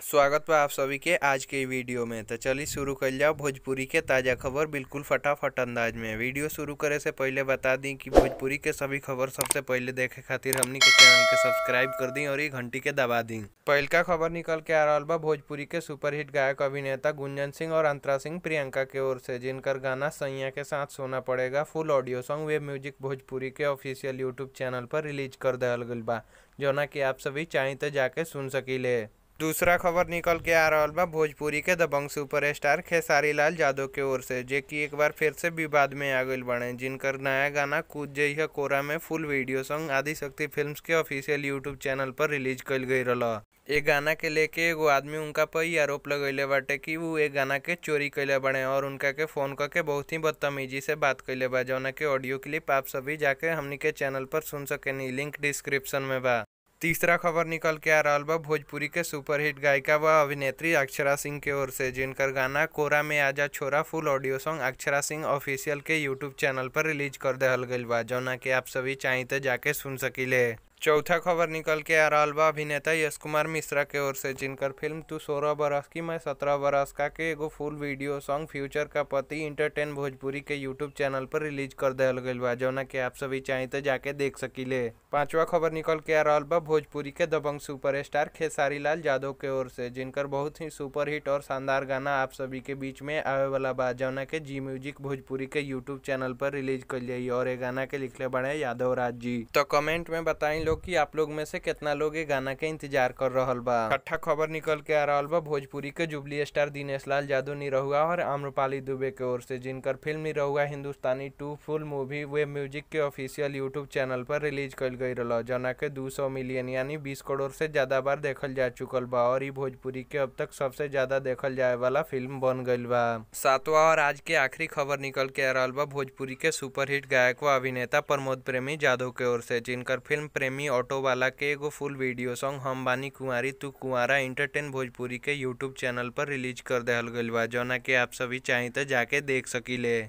स्वागत बा आप सभी के आज के वीडियो में। तो चलिए शुरू कर जाओ भोजपुरी के ताज़ा खबर बिल्कुल फटाफट अंदाज में। वीडियो शुरू करे से पहले बता दी कि भोजपुरी के सभी खबर सबसे पहले देखे खातिर हमनी के चैनल के सब्सक्राइब कर दी और ये घंटी के दबा दी। पहलका खबर निकल के आ रहा बा भोजपुरी के सुपरहिट गायक अभिनेता गुंजन सिंह और अंतरा सिंह प्रियंका के ओर से, जिनकर गाना सैया के साथ सोना पड़ेगा full audio song web music Bhojpuri के ऑफिशियल यूट्यूब चैनल पर रिलीज कर दिया गई बा, जौना कि आप सभी चाहें तो जाके सुन सकीले। दूसरा खबर निकल के आ रहा बा भोजपुरी के दबंग सुपरस्टार खेसारी लाल यादव के ओर से, जे कि एक बार फिर से विवाद में आ गई बने, जिनकर नया गाना कूद जइह कोरा में full video song Adishakti films के ऑफिशियल यूट्यूब चैनल पर रिलीज कल गई रहा। एक गाना के लेके एगो आदमी उनका पर ही आरोप लगैले बाटे कि वो एक गाना के चोरी कैले बने और उनका के फोन करके बहुत ही बदतमीजी से बात कैले बा, जौना के ऑडियो क्लिप आप सभी जाके हमनी के चैनल पर सुन सकेनी, लिंक डिस्क्रिप्शन में बा। तीसरा खबर निकल के आ रहा बा भोजपुरी के सुपरहिट गायिका व अभिनेत्री अक्षरा सिंह के ओर से, जिनकर गाना कोरा में आजा छोरा full audio song Akshara Singh official के यूट्यूब चैनल पर रिलीज कर दिहल गई बा, जौना के आप सभी चाहें तो जाके सुन सकीले। चौथा खबर निकल के आ रहा बा अभिनेता यश कुमार मिश्रा के ओर से, जिनकर फिल्म तू 16 बरस की मैं 17 बरस का के एगो फुल वीडियो सॉन्ग फ्यूचर का पति इंटरटेन भोजपुरी के यूट्यूब चैनल पर रिलीज कर दिहल गई बा, जौना के आप सभी चाहें तो जाके देख सकीले। पांचवा खबर निकल के आ रहा बा भोजपुरी के दबंग सुपरस्टार खेसारी लाल यादव के ओर से, जिनकर बहुत ही सुपरहिट और शानदार गाना आप सभी के बीच में आवे वाला बा, जौना के जी म्यूजिक भोजपुरी के यूट्यूब चैनल पर रिलीज कर जाई और ये गाना के लिखले बड़े यादव राज जी। तो कमेंट में बताई लोग कि आप लोग में से कितना लोग ये गाना के इंतजार कर रहा बा। छठा खबर निकल के आ रहा बा भोजपुरी के जुबली स्टार दिनेश लाल यादव निरहुआ और आम्रपाली दुबे के ओर से, जिनकर film Nirahua Hindustani 2 full movie web music के ऑफिशियल यूट्यूब चैनल पर रिलीज कल गई रहा, जना के 200 मिलियन यानी 20 करोड़ से ज्यादा बार देखल जा चुकल बा और ई भोजपुरी के अब तक सबसे ज्यादा देखल जाए वाला फिल्म बन गई बा। सातवां और आज के आखिरी खबर निकल के आ रहा बा भोजपुरी के सुपरहिट गायक व अभिनेता प्रमोद प्रेमी यादव के ओर से, जिनकर फिल्म प्रेमी ऑटो वाला के एगो फुल वीडियो सॉन्ग हम बानी कुंवारी तू कुंवारा इंटरटेन भोजपुरी के यूट्यूब चैनल पर रिलीज कर दिहल गई बा, जौना के आप सभी चाहें तो जाके देख सकीले।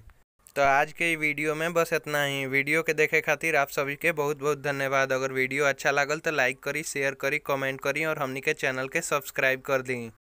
तो आज के वीडियो में बस इतना ही। वीडियो के देखे खातिर आप सभी के बहुत बहुत धन्यवाद। अगर वीडियो अच्छा लागल तो लाइक करी, शेयर करी, कमेंट करी और हमनी के चैनल के सब्सक्राइब कर दी।